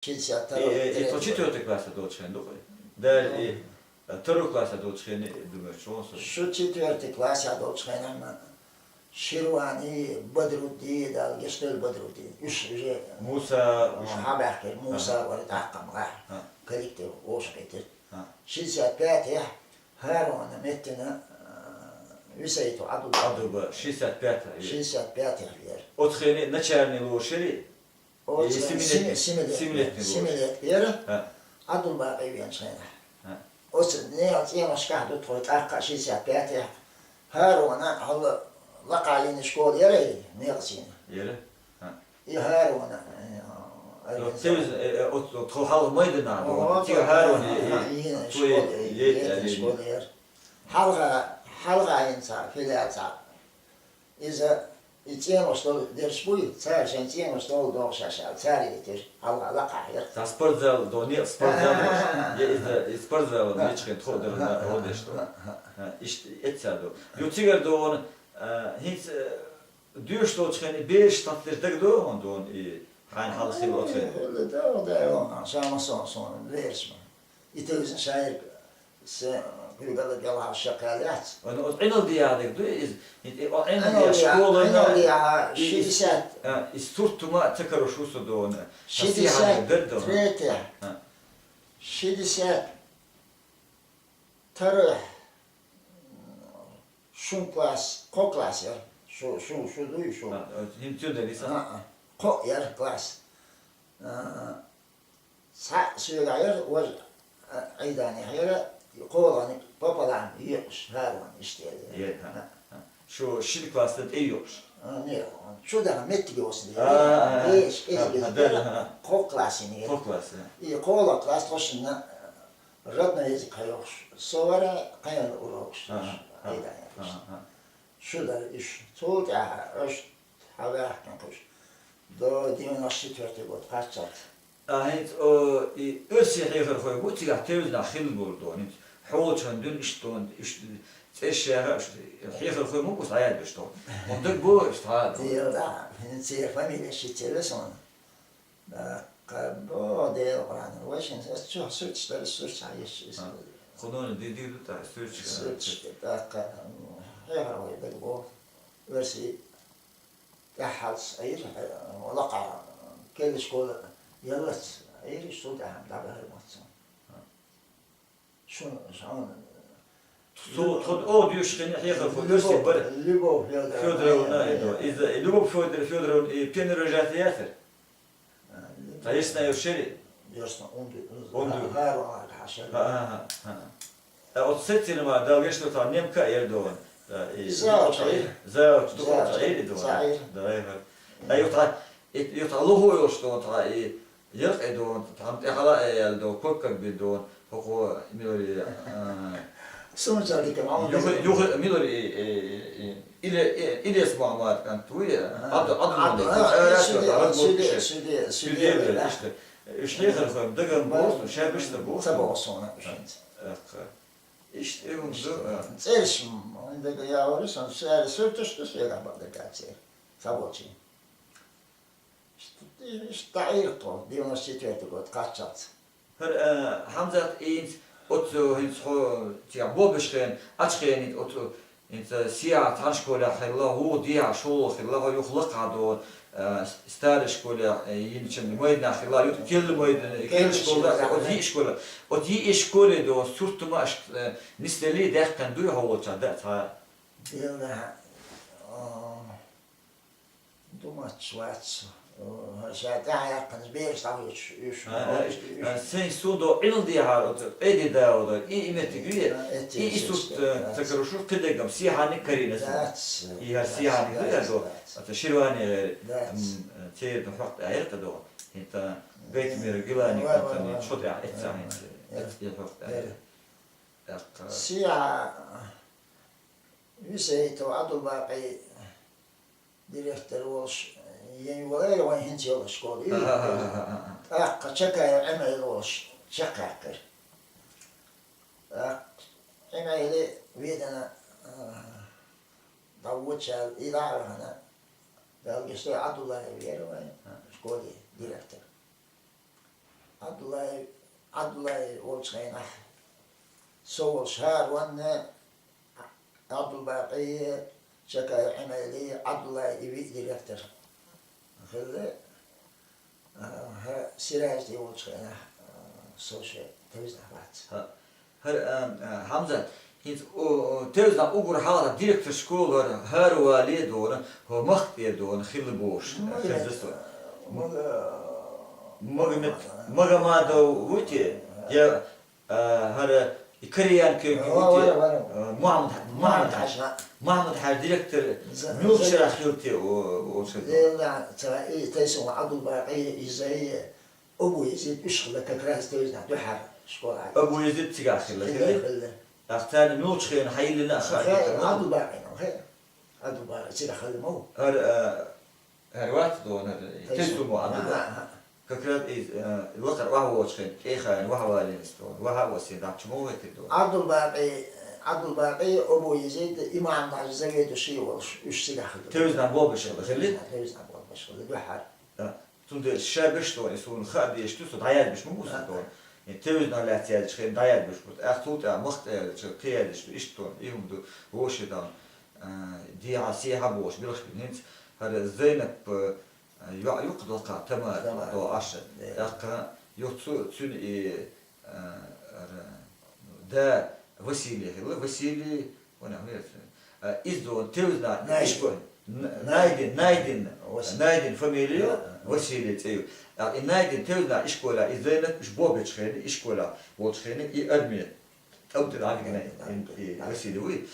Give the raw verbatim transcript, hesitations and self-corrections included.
Шестьдесят второй, э, э, и то четвёртый класс долчу хенахь ду-кх? Да, и второй класс долчу хенахь, думаю, что он со- Шу четвёртый класс долчу хенахь Ширвани, Бадрудди, Дала гечдойла Бадрудди. Уьш уже Муса, уьш. Хьабаьхкира, Муса вара тӀаккха-м гӀа. Коллектив вовшахкхийтира. Шестьдесят пятый ХӀарона меттина, э, Висайтов Ӏабдулла. Ӏабдулла, шестьдесят пятый. Шестьдесят пятый вера. Оцу хенахь начальный лоруш яра? Оцу И семилетний, семи-, семилетний, семилетний лоруш. Семилетка яра. Ӏабдулбакъи веначу хенахь. Оцу нехан цӀеношкахь ду тхо тӀаккха шестьдесят пятый. ХӀарона хьала лакхахь йина школа яра и, некъа цӀена. Яра? И ХӀарона, э, Ну, организовал. Тевз, э, э, оцу, оцу хьалха майданахь ду, О, цига да, ХӀарона, да, э, да, э, йина цо школа, е-, э, е-, йина е-, школа яра. Хьалха, хьалха йина цхьа, филиал цхьа. Иза, и цӀенош долу дерш буй, цара шайн цӀенош долу дохуш аша, цара йитира, хьалха лакхахь яра. Цхьа спортзал до, не, спортзал до. Я иза, и спортзал, нечхин тхо дара, на, родеш до. Иштта, эццахь до. Ю цигара до вон, а, хӀинца, э, Дуьйш долчу хенахь бераш таттар дага догӀун дуна и хьайна хьалха хилла оцу хенахь? Э, да, да, да, ша ма сон, сон, бераш ма. И тевзан шайраг се куьйгалла гелхьа шаккхал яц. Вайн оцу ӀиналдиягӀа дага ду иза? И, и, о, ӀиналдиягӀа школана, ӀиналдиягӀа и, и, шестьдесят. А, и сурт тума а ца каруш ву со дуна. Сан сехьа дага дара дуна. Шестьдесят третья. А. Шестьдесят второй. Шун класс, кхо класс яра. Шу, шу, шу дуй, шу. А, э, хӀинца ю дара иза? А, а. Кхо яра класс. А, цхьаъ соьгахь яра, важа, а, Ӏийданехь яра, кхолагӀниг пополам йоькъуш, хӀарван иштта яра. Е, а, а. Шу шина класс тӀе йоькъуш? А, не, чу даха меттиг йоцу. А, а, а. Вешан кӀезиг а, а, яра, да, а, а. Кхо класс йина яра. Кхо класс, а. И кхолагӀа класс тхо шинна, Родной язык хьоьхуш, со вара кхин урокаш Ага, ага, Ӏийданехь. Ага, ага. Шу дара уьш. Цул тӀаьхьа уьш хьаваьккхина кхуьш. До девяносто четвёртый год кхаччалц. А хӀинца, о, и оьрсийн хьехархой бу цигахь тевзанахь хилла болу дона. ХӀинца хьолчун дуьйна иштта дона, иштта цӀерш яха, иштта хьехархой ма бу схьаяьлла иштта. ХӀунда бу иштта хьа? Дела да, хӀинца фамилия ши ца ве суна. ТӀаккха бо Делан Къуръан, вайшинца ас чохь суьрташ дара, суьрташ хьан йиш иза. А, кхунона дийдиг ду тӀаккха суьрташ? Суьрташ тӀаккха, м, хьехар вай дага бо. Оьрсий тӀаьххьалц айира, э, лакхахь, келла школа яллалц айира, иштта цул тӀаьхьа дӀабахара мац. Шуна, шуна. Цо тхо оха дуьйш хилла хьехар фу оьрсий бара. Любовь Фёдоровна. Фёдоровна, э, э, э. Иза, Любовь Фёдор-, Фёдоровна, и пенрожатый яцара? А, Любовь. Тхьа ясна йо шери? Ясна, он ду-, он ду-, ха-, ха-, ха-, ха-, шери. Ха, ха, ха, ха. А вот сецина ма, дал гешто та немка а яр дон. Да, и завуч, завуч, ду завуч, айри дон. Завуч. Да, айри. А вот та, и, и вот та лохо йо что та, и Яркъе дон, тхьамда тӀехьала а яьлла дон, ког-ког бен дон, хӀокхо милари, а, Сунчар дика ма юха, юха милари, э, э, э, э, Иле-, э, Илес Мухьаммад кӀант вуй, а, Ӏабду-, Ӏабду-, Ӏабдулмалик, Ӏабду-, а, а, Ӏабдулмалик, Сиде, а, Сиде, Сиде, Сиде, Сиде, да. Иштта. Уьш хьехархой дагам боху, шабишта боху. Ца боху суна уьш. Аха. Иштта э хӀума ду, а. ЦӀераш, м, дага яхьури сан, шаьра суьрташ ду, шаьра бакъдерг цӀера. Ца боху. Иштта, иштта дӀаийра тхо, девяносто четвёртый год, кхаччалц. ХӀара, э, Хьамзат, хӀинца оццу хӀинца хьо цигахь бобеш хен, ачу хен хӀинца оццу, хӀинца сиа цхьана школехь хилла, вуха дехьа шолгӀа хилла, хьо юха лакхахь долу, э, с-, старый школехь, э, йина чам майданахь хилла, юха келла майдан, келла школа, оцу йиъ школа, оцу йиъ школе долу сурт-тума аша, э, нисделлий, даьккхина дуй хьо волчохь даа цхьа? Делла, а, Думач вац, э, ша тӀаьхьа яьккхинчу бераш дӀахоьцуш, уьш, А, а, уьш, уьш. А, сайн сундо Ӏилла дехьара оцу Ӏеди Дауда, и, и меттиг ю, А, эцци и, и эцци сурт, эцци, э, дац. Ца каруш, кхидерг-м сехьаниг карийна аса. Дац, И хӀара дац, сехьаниг ду, дац, я до, дац. Оцу Ширвани гӀери, Дац. м, э, церан хьокъ тӀе Ӏеркъа до. ХӀинца Гайтмира Гилани Вай, вай, кӀантана вай. Шо тӀехь эццахь хӀинца, Э, эццахь хьокъ тӀе э. Ӏеркъа. Сехьа Висайтов Ӏабдулбакъи директор волуш, ен валайра вайн хӀинца йолу школа. И Ага, ага, ага, ага. ТӀаккха Чакаев Ӏимаил волуш чекхъяьккхира. ТӀаккха Ӏимаиле ведана, а, дӀавочаьлла, и дӀа а вахана, Далгашта Ӏабдуллаев яра вайн А. школе директор. Ӏабдуллай, Ӏабдуллай волчу хенахь, со волуш хӀара ванна, Ӏабдулбакъий, Чакай Ӏимайли, Ӏабдуллай и виъ директор хилла, а, хӀара Сиражди волчу хенахь, а, со шен тевзанах вац. ХӀара, а, а, Хьамзат, хӀинца, о, о, тевзанах уггар хьалха директор школы хӀара, хӀара вале а дона, хӀо махка тӀера дона, хилла бохуш, Ну, хеза со. Мага-, Магомед-, Магомадов ву те? Я, а, хӀара и Кореян куьйга ву те? Вара, вара. А, Мухьаммад, Мухьаммад Хьажа. Мухьаммад Хьажа директор За-, муьлхачу За-, шарахь хилла те, о, о, шарахь? Лела, ца, и тайсула Ӏабдулбакъий, и Зай, Абу Язид, уьш хилла как раз тевзанах дуьххьара школа. Абу Язид цигахь хилла, Хилла, хилла? хилла. ТӀаккха царна муьлхачу хенахь хьайиллина а хаьа, Хе, хетара ма ву? Ӏабдулбакъий, хе. Ӏабдулбакъий цигахь хилла ма ву? ХӀара, а, хӀара вац дона, хӀара, Тайсула. Тайсула ма Ӏабдулбакъий. Ага, ага. Как раз и, а, лакхара охьа воцучу хенахь, тӀехь а ваьлла валийна дона, ваха а ваьлла, дӀа чу ма вахийтира дона. Ӏабдулбакъий, Ӏабдулбакъий, Абу Язид, имам даже заведующий волуш, уьш цигахь хилла. Тевзанах болх беш хилла, хилла? Тевзанах болх беш хилла, дуьххьара. А, цундела ша берш дона, и суна хаа дезаш ду, со дӀаязбеш ма бу со А. дона. И тевзанах лаьцна яздеш хилла, дӀаязбеш бу. ТӀаккха цул тӀаьхьа махка тӀера яздеш, кхин яздеш ду, иштта дона, и хӀума ду, вовшийн дона. А, дехьа-сехьа бохуш, билггал хӀинца хӀара Зайнап, а, йоӀ ю-кх доккха, Тамара, Тамара. доккха Ӏаш. Э. ТӀаккха юха цу-, цуьнан и, а, хӀара, да Василий хилла, Василий, ванах вера цуьнан. А, иза дона тевзанах Найдин. ишкол-, Н-, Найдин, Найдин, Василий. Найдин фамилия, Да, да. Василий цӀе ю. А, и Найдин тевзанах ишколехь, и Зайнап уьш болх бечу хенахь, ишколехь волчу хенахь, и арме. ТӀам тӀе дӀавигина и, и Василий вуй.